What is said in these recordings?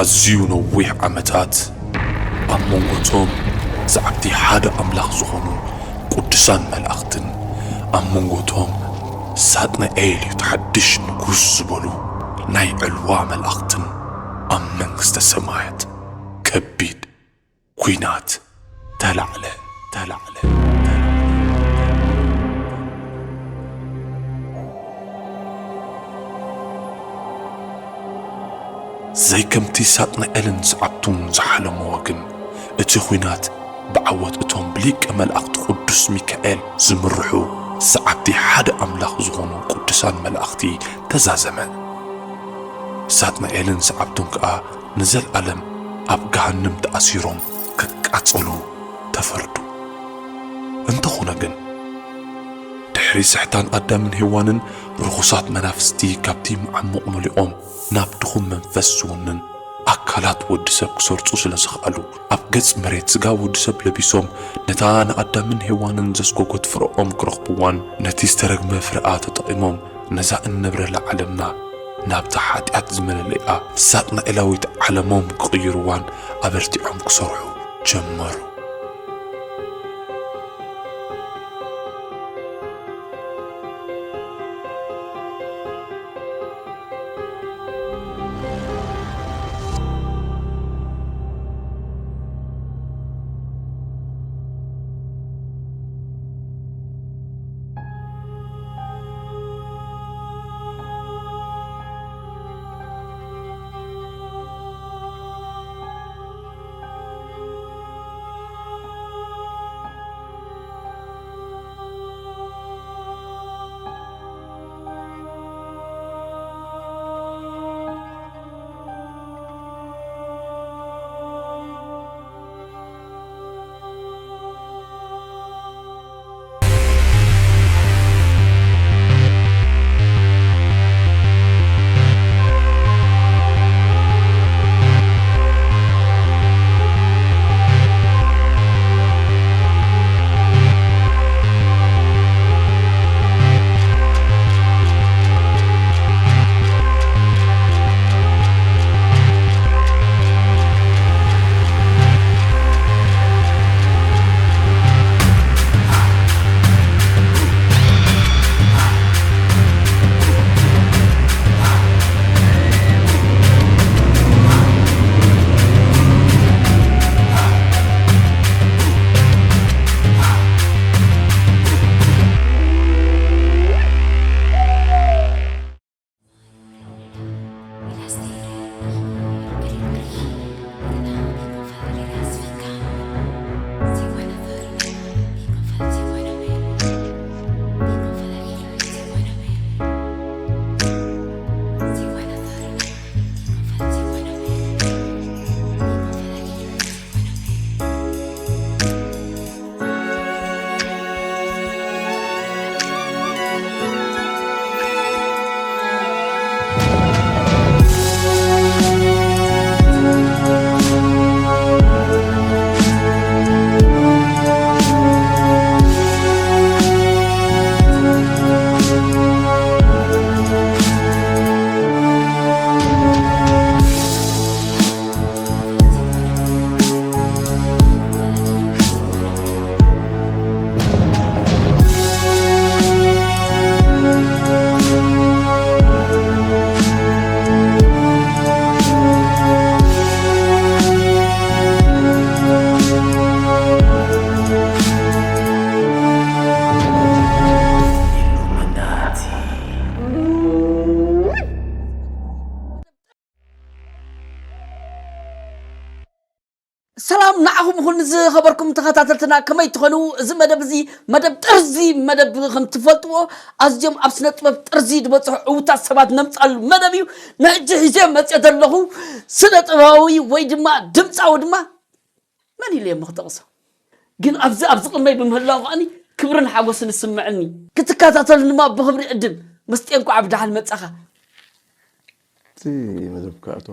ኣዝዩ ነዊሕ ዓመታት ኣብ መንጎ እቶም ሰዓብቲ ሓደ ኣምላኽ ዝኾኑ ቅዱሳን መላእኽትን ኣብ መንጎ እቶም ሳጥናኤል እዩ ተሓድሽ ንጉስ ዝበሉ ናይ ዕልዋ መላእኽትን ኣብ መንግስተ ሰማያት ከቢድ ኲናት ተላዕለ፣ ተላዕለ፣ ተላዕለ። ዘይከምቲ ሳጥናኤልን ሰዓብቱን ዝሓለምዎ ግን፣ እቲ ኲናት ብዓወት እቶም ብሊቀ መላእኽቲ ቅዱስ ሚካኤል ዝምርሑ ሰዓብቲ ሓደ ኣምላኽ ዝኾኑ ቅዱሳን መላእኽቲ ተዛዘመ። ሳጥናኤልን ሰዓብቱን ከኣ ንዘለኣለም ኣብ ገሃነም ተኣሲሮም ክቃጸሉ ተፈርዱ። እንተኾነ ግን፣ ድሕሪ ስሕታን ኣዳምን ሄዋንን ርኹሳት መናፍስቲ ካብቲ መዓሙቕ መሊኦም ናብ ድኹም መንፈስ ዝውንን ኣካላት ወዲ ሰብ ክሰርጹ ስለ ዝኸኣሉ፣ ኣብ ገጽ መሬት ስጋ ወዲ ሰብ ለቢሶም ነታ ንኣዳምን ሄዋንን ዘስጎጎት ፍረኦም ክረኽብዋን ነቲ ዝተረግመ ፍረኣ ተጠቒሞም ነዛ እንነብረላ ዓለምና ናብታ ሓጢኣት ዝመለለኣ ሳጥናኤላዊት ዓለሞም ክቕይርዋን ኣበርቲዖም ክሰርሑ ጀመሩ። ሰላም ንዓኹም ይኹን ዝኸበርኩም ተኸታተልትና፣ ከመይ ትኾኑ? እዚ መደብ እዚ መደብ ጥርዚ መደብ፣ ከም ትፈልጥዎ ኣዝዮም ኣብ ስነ ጥበብ ጥርዚ ዝበፅሑ ዕውታት ሰባት ነምፃሉ መደብ እዩ። ንሕጂ ሒዘ መፅአ ዘለኹ ስነ ጥበባዊ ወይ ድማ ድምፃዊ ድማ መን ኢለ እየ ክጠቕሶ? ግን ኣብዚ ኣብዚ ቅድመይ ብምህላው ከኣኒ ክብርን ሓጎስን ይስምዐኒ። ክትከታተሉ ድማ ብኽብሪ ዕድም ምስጢ እንኳዕ ብደሓን መጻኻ። እቲ መደብካ ኣቶ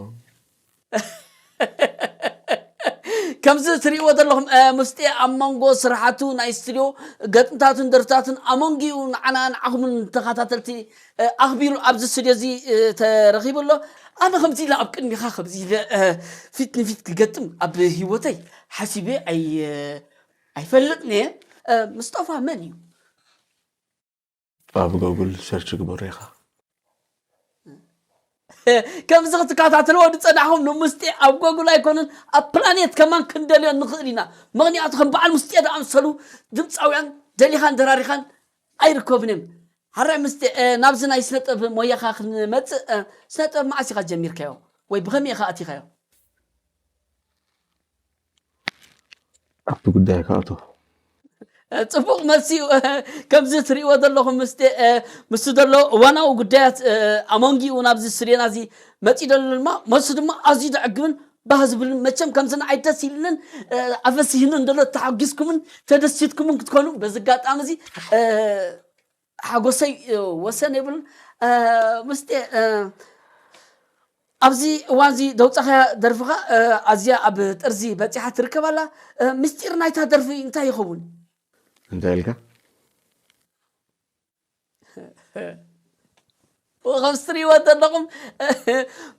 ከምዚ ትርእይዎ ዘለኹም፣ እ፣ ምስጢ ኣብ መንጎ ስራሓቱ ናይ ስቱድዮ ገጥምታቱን ደርፍታቱን ኣመንጊኡ ንዓና ንዓኹምን ተኸታተልቲ፣ እ፣ ኣኽቢሩ ኣብዚ ስቱድዮ እዚ፣ እ፣ ተረኺቡ ኣሎ። ኣነ ከምዚ ኢለ ኣብ ቅድሚኻ ከምዚ ኢለ፣ እ፣ ፊት ንፊት ክገጥም ኣብ ህይወተይ ሓሲበ ኣይ-፣ ኣይፈልጥን እየ። እ፣ ምስጦፋ መን እዩ? ኣብ ጎጉል ሰርች ግበሮ ኢኻ። ከምዚ ክትከታተልዎ ዝጸናሕኹም ንምስጢ ኣብ ጎጉል ኣይኮነን ኣብ ፕላኔት ከማን ክንደልዮ ንኽእል ኢና። ምኽንያቱ ከም በዓል ምስጢ ዝኣምሰሉ ድምፃውያን ደሊኻን ደራሪኻን ኣይርከቡን እዮም። ሓራይ ምስጢ፣ እ፣ ናብዚ ናይ ስነ ጥበብ ሞያኻ ክንመጽእ፣ እ፣ ስነ ጥበብ መዓስ ኢኻ ጀሚርካዮ ወይ ብኸመይ ኢኻ ኣቲኻዮ? ኣብቲ ጉዳይ ክኣቶ ጽቡቕ መልሲ እዩ። ከምዚ ትርእይዎ ዘለኹም ምስቲ፣ እ፣ ምስቲ ዘሎ እዋናዊ ጉዳያት፣ እ፣ ኣመንጊኡ ናብዚ ስቱድዮና እዚ መጺኡ ዘሎ ድማ መልሱ ድማ ኣዝዩ ዘዕግብን ባህ ዝብልን፣ መቸም ከምዚ ንዓይ ደስ ኢልንን፣ እ፣ ኣፈሲህንን ዘሎ ተሓጒስኩምን ተደሲትኩምን ክትኮኑ በዚ ኣጋጣሚ እዚ፣ እ፣ ሓጎሰይ፣ እ፣ ወሰን የብሉን። እ፣ ምስቲ፣ እ፣ ኣብዚ እዋን እዚ ደውፃኻያ ደርፍኻ፣ እ፣ ኣዝያ ኣብ ጥርዚ በፂሓ ትርከብ ኣላ። እ፣ ምስጢር ናይታ ደርፊ እንታይ ይኸውን? እንታይ ኢልካ? ከምዚ ትርእይዎ ዘለኹም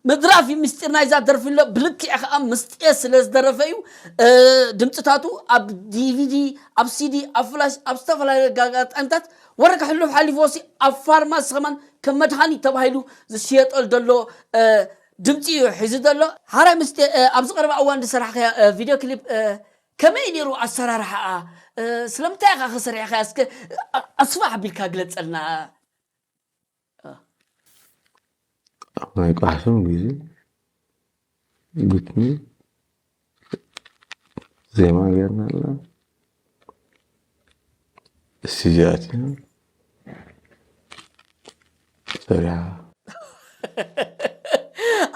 ምድራፍ እዩ ምስጢር ናይዛ ደርፊ ኣሎ። ብልክዕ ከዓ ምስጢር ስለ ዝደረፈ እዩ፣ እ፣ ድምፅታቱ ኣብ ዲቪዲ፣ ኣብ ሲዲ፣ ኣብ ፍላሽ፣ ኣብ ዝተፈላለዩ ኣጋጣሚታት ወረ ክሕልፍ ሓሊፍዎሲ ኣብ ፋርማሲ ከማን ከም መድሃኒት ተባሂሉ ዝሽየጠሉ ዘሎ፣ እ፣ ድምፂ እዩ ሒዙ ዘሎ። ሓራይ ምስጢር፣ እ፣ ኣብዚ ቀረባ እዋን ዝሰራሕካያ፣ እ፣ ቪድዮ ክሊፕ፣ እ፣ ከመይ ነይሩ ኣሰራርሓኣ? እ፣ ስለምንታይ ኢኻ ከሰሪሕካያ? እስከ፣ እ፣ ኣስፋሕ ኣቢልካ ግለጸልና። ኣብ ናይ ቋሕሶም ግዜ ግጥሚ ዜማ ጌርና ኣለና። ስቱድዮ ኣቲና ሰሪሓ።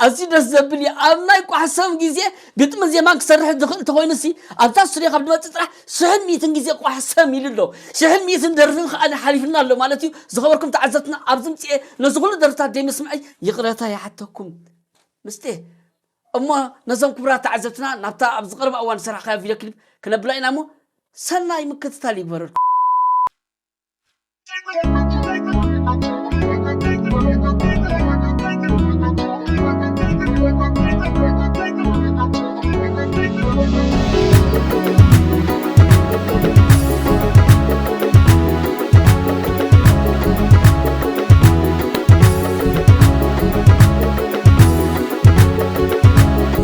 ኣዝዩ ደስ ዘብል እዩ። ኣብ ናይ ቋሕሰም ግዜ ግጥሚ ዜማን ክሰርሕ ዝኽእል እንተኾይኑ ሲ ኣብታ ስቱድዮ ካብ ዝመፅእ ጥራሕ ሽሕን ሚእትን ግዜ ቋሕሰም ኢሉ ኣሎ። ሽሕን ሚእትን ደርፍን ከዓ ሓሊፍና ኣሎ ማለት እዩ። ዝኸበርኩም ተዓዘብትና ኣብዚ ምፅኤ ነዚ ኩሉ ደርፍታት ደይምስምዐይ ይቕረታ ይሓተኩም። ምስጢ እሞ ነዞም ክቡራት ተዓዘብትና ናብታ ኣብ ዝቐረበ እዋን ዝሰራሕካዮ ቪድዮ ክሊፕ ክነብላ ኢና እሞ ሰናይ ምክትታል ይግበረልኩም።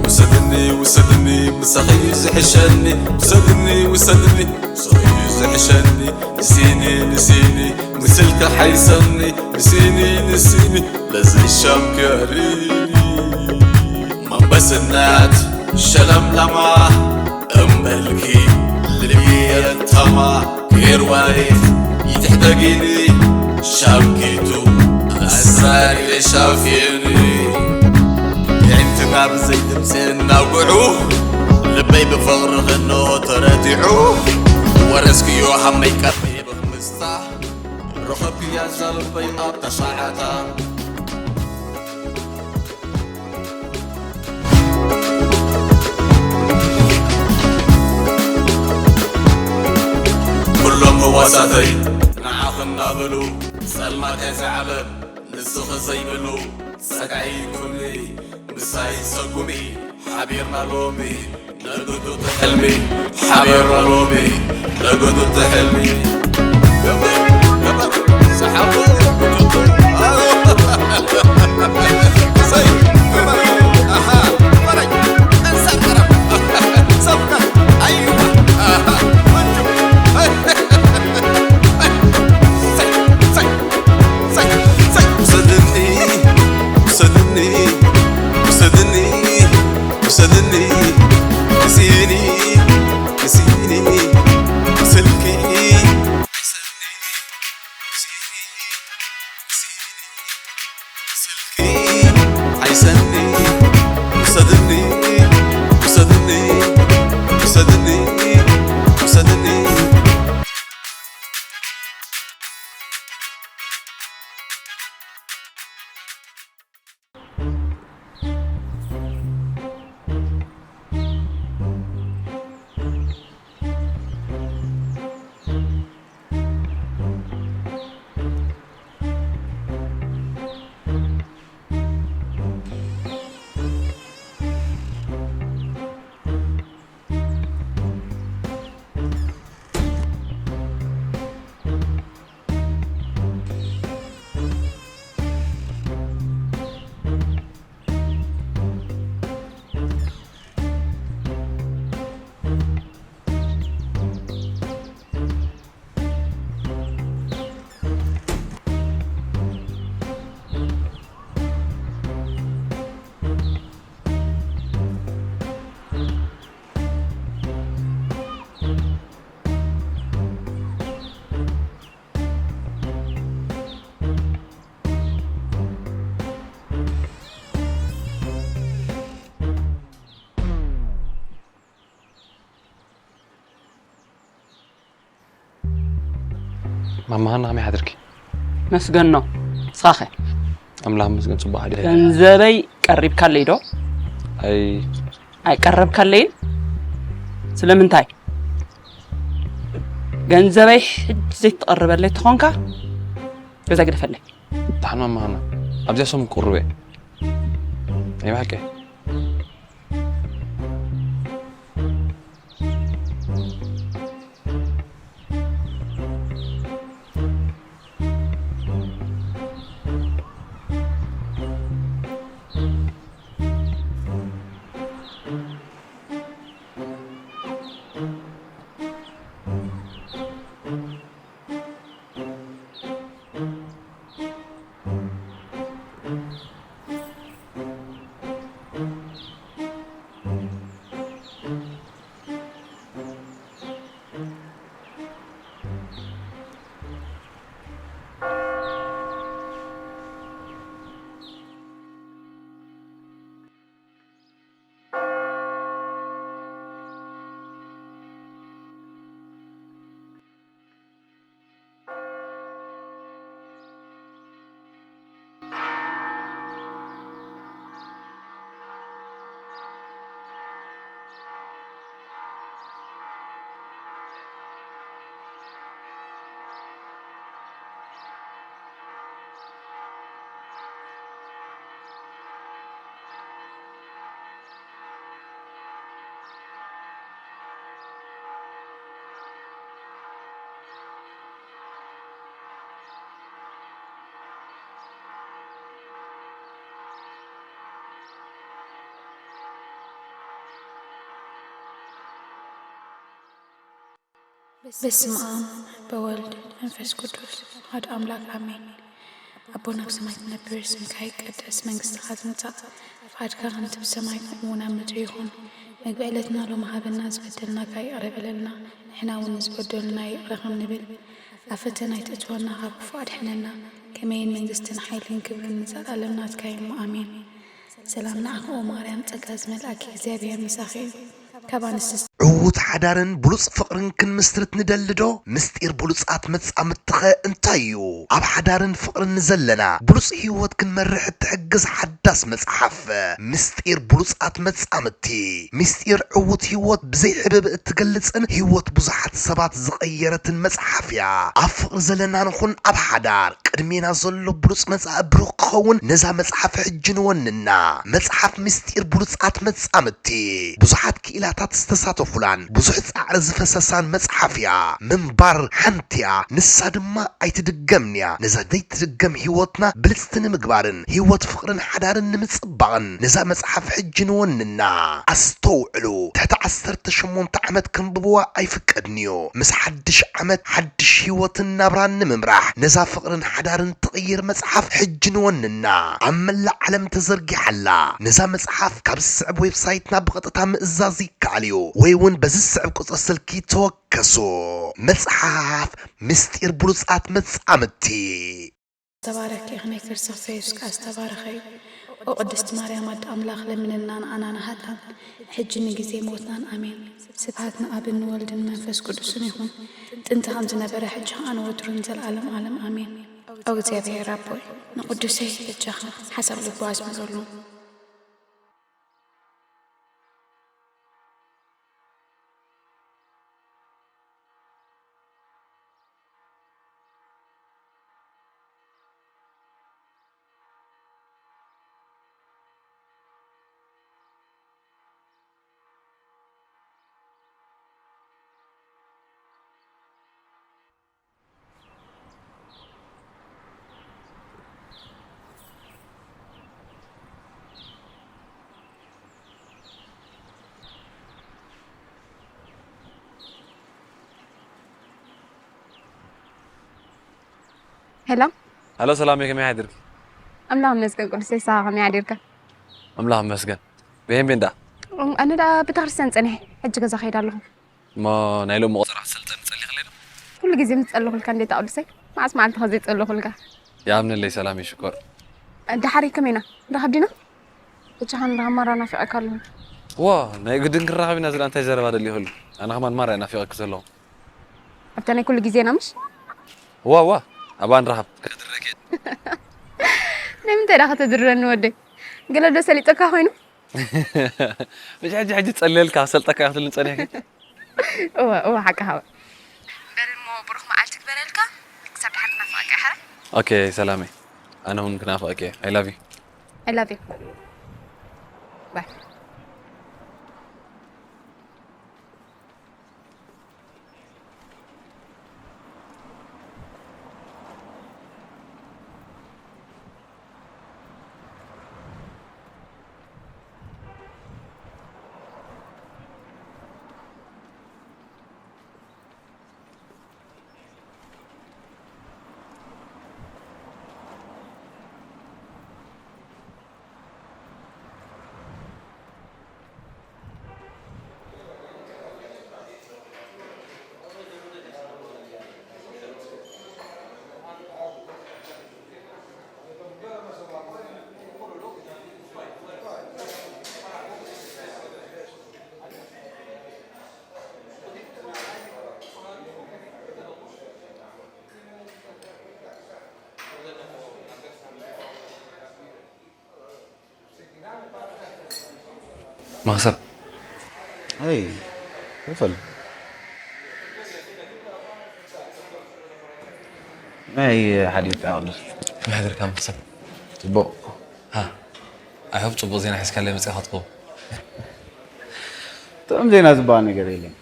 ውሰድኒ ውሰድኒ ምሳኺ እዩ ዝሕሸኒ። ውሰድኒ ውሰድኒ ምሳኺ እዩ ዝሕሸኒ። ንሲኒ ንሲኒ ምስልኪ ሓይሰኒ። ንሲኒ ንሲኒ ለዚ ሻም ክሪኒ መንበስነት ሸለምለማ እምበልኪ ልቢ የታማ ጌርዋይት ይትሕደጊኒ ሻምኪቱ ኣስራሪ ሻፊኒ። ጥዕምቲ ካብ ዘይድምፂ እናውግዑ ልበይ ብፍቕሪ ክኖ ተረቲዑ። ወረስክዮ ሃመይ ቀርቢ ብኽምስታ ረኸብክያ እዛ ልበይ ኣብታ ሰዓታ። ኩሎም ህዋሳተይ ንዓኺ እናበሉ ጸልማት እዛ ዓለም ንስኺ ዘይብሉ ጸግዒ ኩኒ ምሳይ ሰጉሚ ሓቢርና ሎሚ ነግቱ ተሕልሚ ሓቢርና ሎሚ ነግቱ ተሕልሚ ውሰድኒ ውሰድኒ ውሰድኒ ውሰድኒ ንስኒ ንስኒ ስልኪ ሓይሰኒ ውሰድኒ ውሰድኒ ውሰድኒ ውሰድኒ ማማ ሃና ከመይ ሓድርኪ? መስገን ነው። ንስኻኸ? ኣምላኽ መስገን ጽቡቕ ሓዲረ። ገንዘበይ ቀሪብካለይ ዶ? ኣይ ኣይቀረብካለይን? ስለምንታይ? ገንዘበይ ሕጂ ዘይትቐርበለይ ተኾንካ ገዛ ግደፈለይ። ደሓን ማማ ሃና ኣብዚኣ ሰሙን ክቕርብ እየ። ናይ ብሓቂ በስመ አብ በወልድ መንፈስ ቅዱስ አሐዱ አምላክ አሜን። ኣቦና ኣብ ሰማይ ትነብር፣ ስምካ ይቀደስ፣ መንግስትኻ ትምጻእ፣ ፍቓድካ ከምቲ ብሰማይ ከምኡ እውን ኣብ ምድሪ ይኹን። ምግቢ ዕለትና ሎም ሃበና፣ ዝበደልናካ ይቕረ በለልና፣ ንሕና እውን ንዝበደሉና ይቕረ ከም ንብል። ኣብ ፈተና ኣይተእትወና፣ ካብ ክፉእ ኣድሕነና። ከመይን መንግስትን ሓይልን ክብርን ንዘለኣለም ናትካ እዩ፣ ኣሜን። ሰላም ንዓኺ ኦ ማርያም፣ ጸጋ ዝመልኣኪ እግዚኣብሔር ምሳኺ እዩ። ካብ ኣንስቲ ዕዉት ሓዳርን ብሉጽ ፍቕርን ክንምስርት ንደሊ ዶ? ምስጢር ብሉጻት መጻምድትኸ እንታይ እዩ? ኣብ ሓዳርን ፍቕርን ንዘለና ብሉጽ ህይወት ክንመርሕ እትሕግዝ ሓዳስ መጽሓፍ ምስጢር ብሉጻት መጻምድቲ። ምስጢር ዕዉት ህይወት ብዘይ ሕብብ እትገልጽን ህይወት ብዙሓት ሰባት ዝቐየረትን መጽሓፍ እያ። ኣብ ፍቕሪ ዘለና ንኹን ኣብ ሓዳር ቅድሜና ዘሎ ብሉጽ መጻኢ ብሩኽ ክኸውን ነዛ መጽሓፍ ሕጂ ንወንና። መጽሓፍ ምስጢር ብሉጻት መጻምድቲ ብዙሓት ክኢላታት ዝተሳተፉላን ብዙሕ ጻዕሪ ዝፈሰሳን መጽሓፍ እያ። ምንባር ሓንቲ እያ፣ ንሳ ድማ ኣይትድገምን እያ። ነዛ ዘይትድገም ህይወትና ብልጽቲ ንምግባርን ህይወት ፍቕርን ሓዳርን ንምጽባቕን ነዛ መጽሓፍ ሕጂ ንወንና። ኣስተውዕሉ፣ ትሕቲ ዓሰርተ ሸሞንተ ዓመት ከንብብዋ ኣይፍቀድን እዩ። ምስ ሓድሽ ዓመት ሓድሽ ህይወትን ናብራን ንምምራሕ ነዛ ፍቕርን ሓዳርን ትቕይር መጽሓፍ ሕጂ ንወንና። ኣብ መላእ ዓለም ተዘርጊሓ ኣላ። ነዛ መጽሓፍ ካብ ዝስዕብ ዌብሳይትና ብቐጥታ ምእዛዝ ይከኣል እዩ ወይ እውን በዚ ዝስዕብ ቁጽሪ ስልኪ ተወከሱ። መጽሓፍ ምስጢር ብሉጻት መጻምድቲ። ዝተባረኽኪ ኢኺ፣ ናይ ክርስቶስ ኢየሱስ ከኣ ዝተባረኸ እዩ። ኦ ቅድስቲ ማርያም ኣደ ኣምላኽ ለምንልና ንኣና ንሃጣን ሕጂ ንግዜ ሞትናን ኣሜን። ስብሃት ንኣብን ንወልድን መንፈስ ቅዱስን ይኹን፣ ጥንቲ ከም ዝነበረ ሕጂ ከኣ ንወትሩን ዘልኣለም ኣለም ኣሜን። ኦ እግዚኣብሔር ኣቦይ ንቅዱሰይ በጃኻ ሓሳብ ልቡ ኣስምረሉ። ሄሎ፣ ሃሎ ሰላም፣ ከመይ ሓዲርኪ? ኣምላኽ ይመስገን። ቅዱስ፣ ንስኻ ከመይ ሓዲርካ? ኣምላኽ ይመስገን። ብሄን ቤንዳ ኣነ ደኣ ቤተክርስትያን ጸኒሐ፣ ሕጂ ገዛ ከይድ ኣለኹ። እሞ ናይ ሎሚ ቆጸራ ክትሰልጠኒ ጸሊኽለይ ዶ? ኩሉ ግዜ ምስ ጸለኹልካ እንዴት ኣቅዱሰይ? መዓስ መዓልቲ ከ ዘይጸለኹልካ? ይኣምነለይ ሰላም ይሽኮር። ደሓር ከመይና? ንራኸብ ዲና? ብቻኻን ንራኸብ ማራ ናፊቐካ ኣለኹ። ዋ፣ ናይ ግድን ክራኸብ ኢና ዝላ እንታይ ዘረባ ደሊኹሉ? ኣነ ከማን ማራ ናፊቐኪ ዘለኹ። ኣብታ ናይ ኩሉ ግዜና ምሽ? ዋ ዋ ኣባን ረሃብ ከድረክ ናይ ምንታይ ዳ ከተድርረኒ ወደይ? ገለ ዶ ሰሊጠካ ኮይኑ? ብጂ ሕጂ ሕጂ ጸልየልካ ሰልጠካ ክትልን ጸኒሕኪ። እወ እወ ሓቂ ሃወ። በል እሞ ብሩኽ መዓልቲ ግበረልካ። ክሳብ ድሓር ክናፍቐካ እየ ሓራ። ኦኬ ሰላመይ፣ ኣነ እውን ክናፍቐኪ እየ። I love you። I love you። ባይ። መኽሰብ ኣይ ክፈል ናይ ሓዲት ኣቕልስ መሕደርካ መኽሰብ። ጽቡቕ። ሃ፣ I hope ጽቡቕ ዜና ሒዝካለይ መጺእካ ትኸውን። ጥዑም ዜና ዝበሃል ነገር የለን።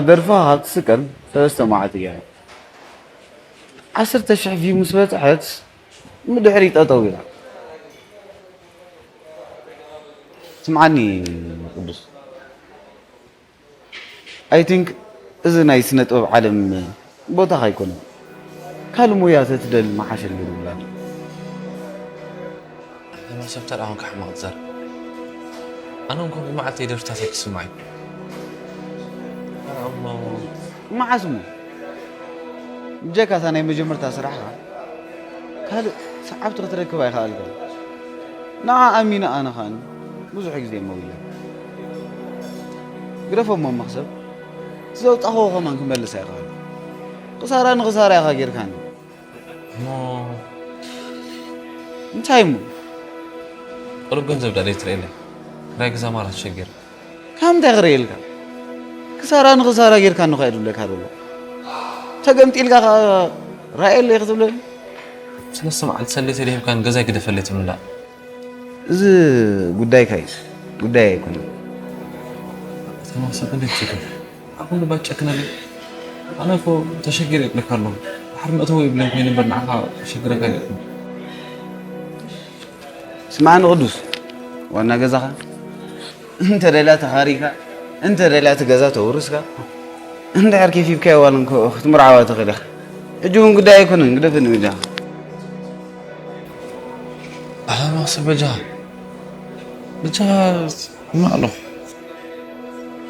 ደርፋ ካብ ትስቀል ሰለስተ መዓልቲ ገይራ፣ ዓሰርተ ሽሕ ቪው ምስ በጽሐት ንድሕሪት ጠጠው ኢላ። ስምዓኒ ቅዱስ፣ I think እዚ ናይ ስነ ጥበብ ዓለም ቦታኻ ኣይኮነን። ካልእ ሞያ ተትደሊ ምሓሸ ነይሩ ይብላኒ። ኣንተ መኽሰብ ተራ ኾንካ ሕማቕ ትዛረብ። ኣነ እንኳ ብመዓልቲ ደርፍታት ኣይትስምዓይ። ኣረ ኣሞ። መዓስ እሞ? ብጀካ እታ ናይ መጀመርታ ስራሕኻ ካልእ ሰዓብቲ ክትረክብ ኣይከኣልካን። ንዓ ኣሚነ ኣነ ኸኣ ብዙሕ ግዜ እሞ ኢለ። ግደፎ እሞ መኽሰብ፣ እቲ ዘውጻእኽዎ ከማን ክመልስ ኣይክኣልን። ክሳራ ንኽሳራ ኢኻ ጌርካኒ። እሞ እንታይ እሞ? ቁሩብ ገንዘብ ደኣ ዘይትርእየለይ? ክራይ ገዛ ማራ ተሸጊረ። ካብ ምንታይ ክርእየልካ? ክሳራ ንኽሳራ ጌርካኒ እኳ እየ ዝብለካ ዘሎ። ተገምጢልካ ከኣ ራእየለይ ክትብለኒ? ሰለስተ መዓልቲ ሰለይቲ ደሂብካኒ ገዛይ ግደፈለይ ትብለኒ ደኣ። እዚ ጉዳይካ እዩ፣ ጉዳይ ኣይኮነን። ተማሰ እንዴት ትችል? ኣሁን ባጨክነለይ። ኣነ እኮ ተሸጊረ ይብለካ ኣለኹ። ድሓር መእተዊ የብለይን ኮይኑ እምበር ንዓኻ ከሸግረካ ኣይደልን። ስምዓኒ ቅዱስ፣ ዋና ገዛኻ እንተ ደልያ ተኻሪካ፣ እንተ ደልያ እቲ ገዛ ተውርስካ፣ እንድሕር ኬፊብካዮ ዋላ እንኮ ክትምርዓዋ ትኽእል ኢኻ። ሕጂ እውን ጉዳይ ኣይኮነን፣ ግደፈኒ በጃኻ። ኣታ መኽሰብ በጃኻ፣ በጃኻ ሕማቕ ኣለኹ።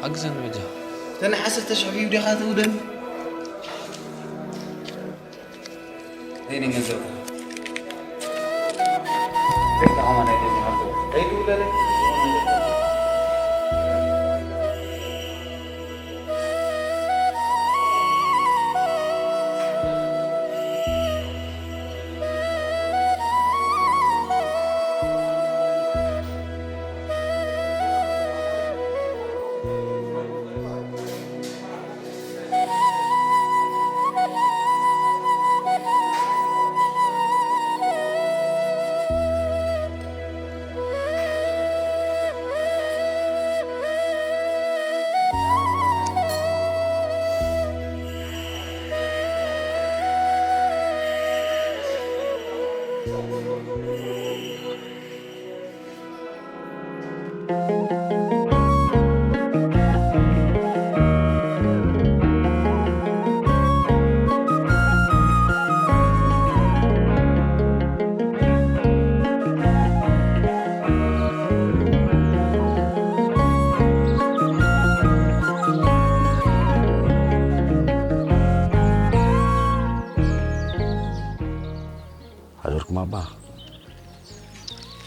ሓግዘኒ በጃኻ። እተን ዓሰርተ ሽሕ ቪው ዲኻ ተውደኒ? ዘይነይ ገንዘብ ደቂ ዓማ ናይ ደኒ ሃብቶ። ዘይትውለደ። ሓደርኩም ኣባ።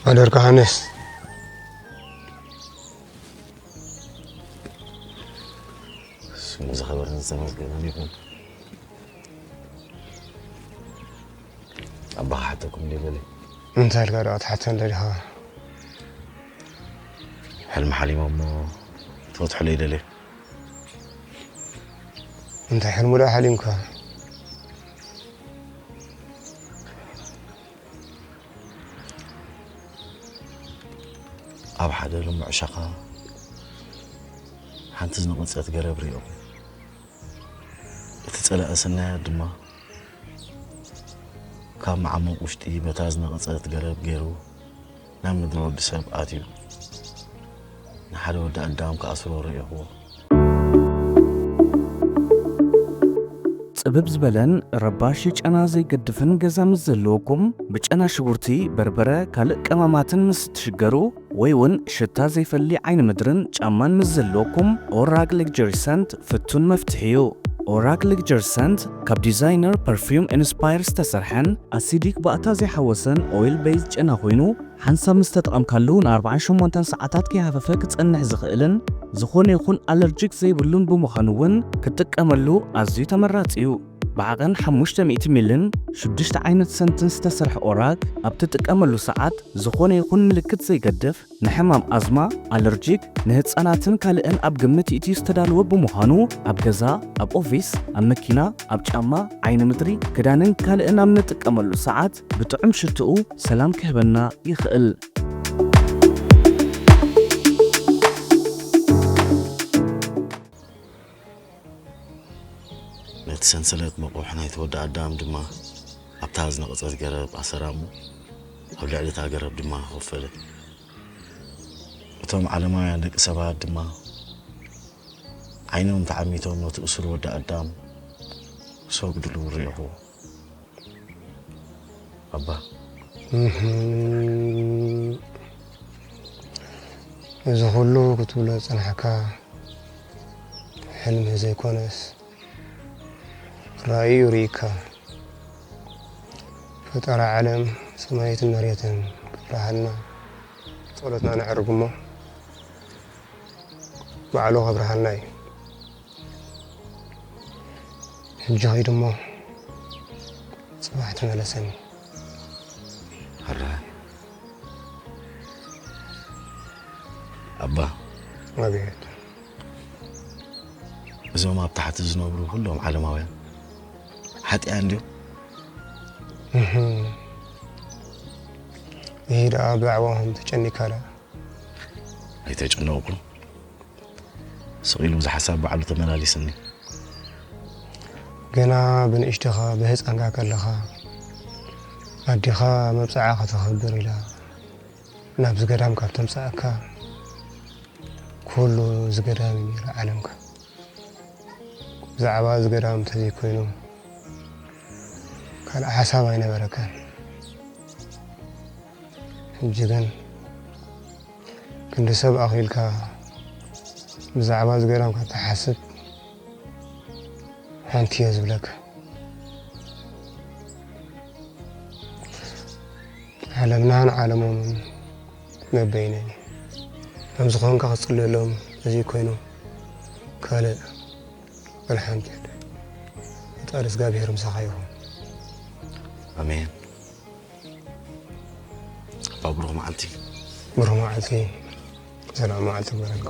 ሓደርካ ሃነስ። ስሙ ዝኸበረን ዝተመስገነን ይኹን። ኣባኻ ሓተኩም ደለለ። እንታይ ኢልካ ደኣ ክትሓተን ደሊኻ? ሕልሚ ሓሊመ እሞ ትፈትሕለይ ደለ። እንታይ ሕልሙ ደኣ ሓሊምካ? ኣብ ሓደ ልሙዕ ሸኻ ሓንቲ ዝነቐጸት ገረብ ርእኹ። እቲ ጸላኢ ሰናያት ድማ ካብ መዓሙቕ ውሽጢ በታ ዝነቐጸት ገረብ ገይሩ ናብ ምድሪ ወዲ ሰብ ኣትዩ። ንሓደ ወዲ ኣዳም ክኣስሮ ርእኹዎ። ጽብብ ዝበለን ረባሺ ጨና ዘይገድፍን ገዛ ምስ ዘለወኩም፣ ብጨና ሽጉርቲ፣ በርበረ፣ ካልእ ቀማማትን ምስ እትሽገሩ፣ ወይ እውን ሽታ ዘይፈሊ ዓይኒ ምድርን ጫማን ምስ ዘለወኩም፣ ኦራግ ሌክጀሪ ሰንት ፍቱን መፍትሒ እዩ። ኦራግ ሌክጀሪ ሰንት ካብ ዲዛይነር ፐርፊውም ኢንስፓየር ዝተሰርሐን ኣሲዲክ ባእታ ዘይሓወሰን ኦይል ቤዝ ጨና ኮይኑ፣ ሓንሳብ ምስ ተጠቐምካሉ ንኣርባዓን ሸሞንተን ሰዓታት ከይሃፈፈ ክጸንሕ ዝኽእልን ዝኾነ ይኹን ኣለርጂክ ዘይብሉን ብምዃኑ እውን ክትጥቀመሉ ኣዝዩ ተመራጺ እዩ። ብዓቐን ሓሙሽተ ሚእቲ ሚልን ሽዱሽተ ዓይነት ሰንትን ዝተሰርሐ ኦራግ ኣብ ትጥቀመሉ ሰዓት ዝኾነ ይኹን ምልክት ዘይገድፍ ንሕማም ኣዝማ፣ ኣለርጂክ፣ ንህጻናትን ካልእን ኣብ ግምት ይእትዩ ዝተዳለወ ብምዃኑ ኣብ ገዛ፣ ኣብ ኦፊስ፣ ኣብ መኪና፣ ኣብ ጫማ፣ ዓይኒ ምድሪ፣ ክዳንን ካልእን ኣብ ንጥቀመሉ ሰዓት ብጥዑም ሽትኡ ሰላም ክህበና ይኽእል። ነቲ ሰንሰለት መቑሕ ናይቲ ወዲ ኣዳም ድማ ኣብታ ዝነቐጸት ገረብ ኣሰራ እሞ፣ ኣብ ልዕሊ እታ ገረብ ድማ ኮፈለ። እቶም ዓለማውያን ደቂ ሰባት ድማ ዓይኖም ተዓሚቶም ነቲ እሱር ወዲ ኣዳም ክሰግድሉ ርኢኹዎ። ኣባ። እህም። እዚ ኩሉ ክትብሎ ዝጸናሕካ ሕልሚ ዘይኮነስ ራእዩ ርኢካ። ፈጣሪ ዓለም ሰማያትን መሬትን ከብርሃልና ጸሎትና ነዕርግ እሞ ባዕሉ ከብርሃልና እዩ። ሕጂ ኸይድ እሞ ጽባሕ ተመለሰኒ። ሕራይ። ኣባ። ኣቤት። እዞም ኣብ ታሕቲ ዝነብሩ ኩሎም ዓለማውያን ሓጢኣን ድዮም? እህ። ይህ ደኣ ብዛዕባኦም ተጨኒካ ደኣ? ኣይተጨነቕኩን። ስቕ ኢሉ እዚ ሓሳብ ባዕሉ ተመላሊስኒ። ገና ብንእሽቶኻ ብህፃንካ ከለኻ ኣዴኻ መብፅዓ ከተኽብር ኢላ ናብዚ ገዳም ካብ ተምፅኣካ ኩሉ እዚ ገዳም እዩ ነይሩ ዓለምካ። ብዛዕባ እዚ ገዳም እንተዘይኮይኑ ካልእ ሓሳብ ኣይነበረካን። ሕጂ ግን ክንዲ ሰብ ኣኺልካ ብዛዕባ እዚ ገዳም ካብ ትሓስብ ሓንቲ እየ ዝብለካ። ዓለምናን ዓለሞምን በበይነን እዩ። ከም ዝኾንካ ክጽልየሎም እዚ ኮይኑ ካልእ ወላ ሓንቲ የለን። ፈጣሪ እግዚኣብሔር ምሳኻ ይኹን። ኣሜን። ኣባ ብሩኽ መዓልቲ። ብሩኽ መዓልቲ። ሰላም መዓልቲ ይግበረልካ።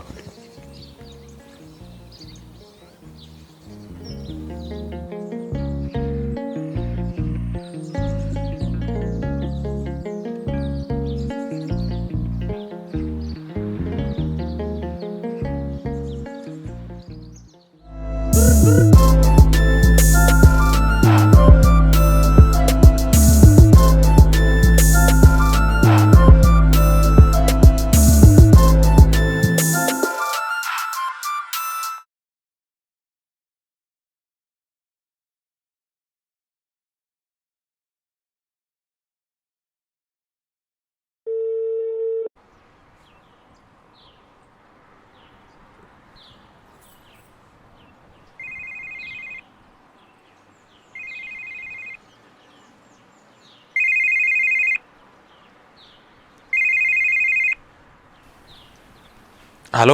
ሃሎ።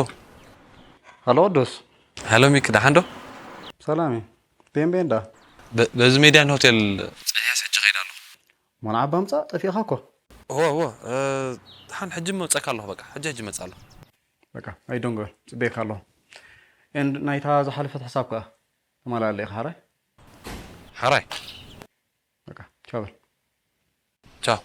ሃሎ ቅዱስ። ሃሎ ሚኪ፣ ደሓን ዶ? ሰላም እዩ። ቤን ቤን ዳ? በ-፣ በዚ ሜድያን ሆቴል ጸኒሐስ ሕጂ ከይደ ኣለኹ። መርዓ ኣባ ምጻእ ጠፊእኻ እኮ። እወ እወ። ደሓን ሕጂ መጸካ ኣለኹ። በቃ ሕጂ ሕጂ መጽእ ኣለኹ። በቃ ኣይደንጎ ጽበየካ ኣለኹ። ኤንድ ናይታ ዝሓለፈት ሕሳብ ከኣ ተማላለ ኢኻ ሓራይ? ሓራይ። በቃ ቻው በል። ቻው።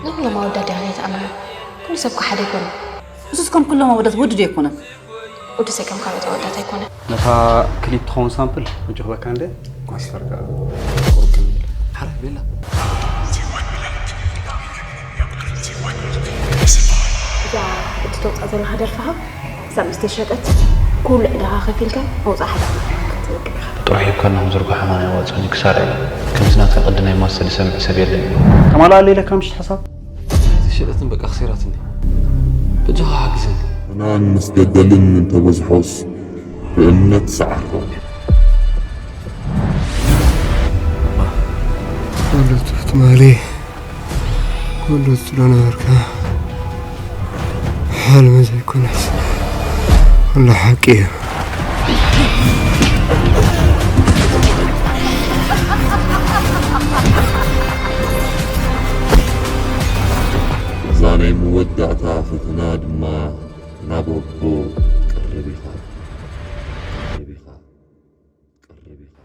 ንኹሎም ኣወዳት ዲኻ ዘይትኣምኖም? ኩሉ ሰብ እኮ ሓደ ኣይኮነን። ንሱስ ከም ኩሎም ኣወዳት ወዲ ዶ ኣይኮነን? ወዲ ሰብ ከም ካልኦት ኣወዳት ኣይኮነን። ነታ ክሊፕ ትኸውን ሳምፕል ኣጆኽበካ እንደ ማስተር ከኣ ቁርብ ክንብል። ሓረ ቤላ። እዛ እትተውፃእ ዘለኻ ደርፍኻ ክሳብ ምስ ተሸጠት ኩሉ ዕዳኻ ከፊልካ መውፃእ ሓዳርና ክትነቅል ኢኻ። ጥራሕ ሂብካና ክንዝርግሖ ኣማን ኣየዋፅእን እዩ ክሳራ እዩ። ከምዚ ናትካ ቅዲ ናይ ማስተር ዝሰምዕ ሰብ የለን እዩ። ከማልኣለይ ኢለካ ምሽት ሓሳብ። ኣይተሸጠትን በቃ ክሲራትኒ። በጃኻ ሓግዘኒ። ኣናን ምስ ገደልን እንተበዝሖስ ብእምነት ሰዓርኩም። ኩሉ ትማሊ ኩሉ ዝትሎ ነበርካ ሕልሚ ዘይኮነስ ኩሉ ሓቂ እዩ። እዛ ናይ መወዳእታ ፈተና ድማ ናብ ኣቦ ቀርብ ኢኻ። ቀርብ ኢኻ። ቀርብ ኢኻ።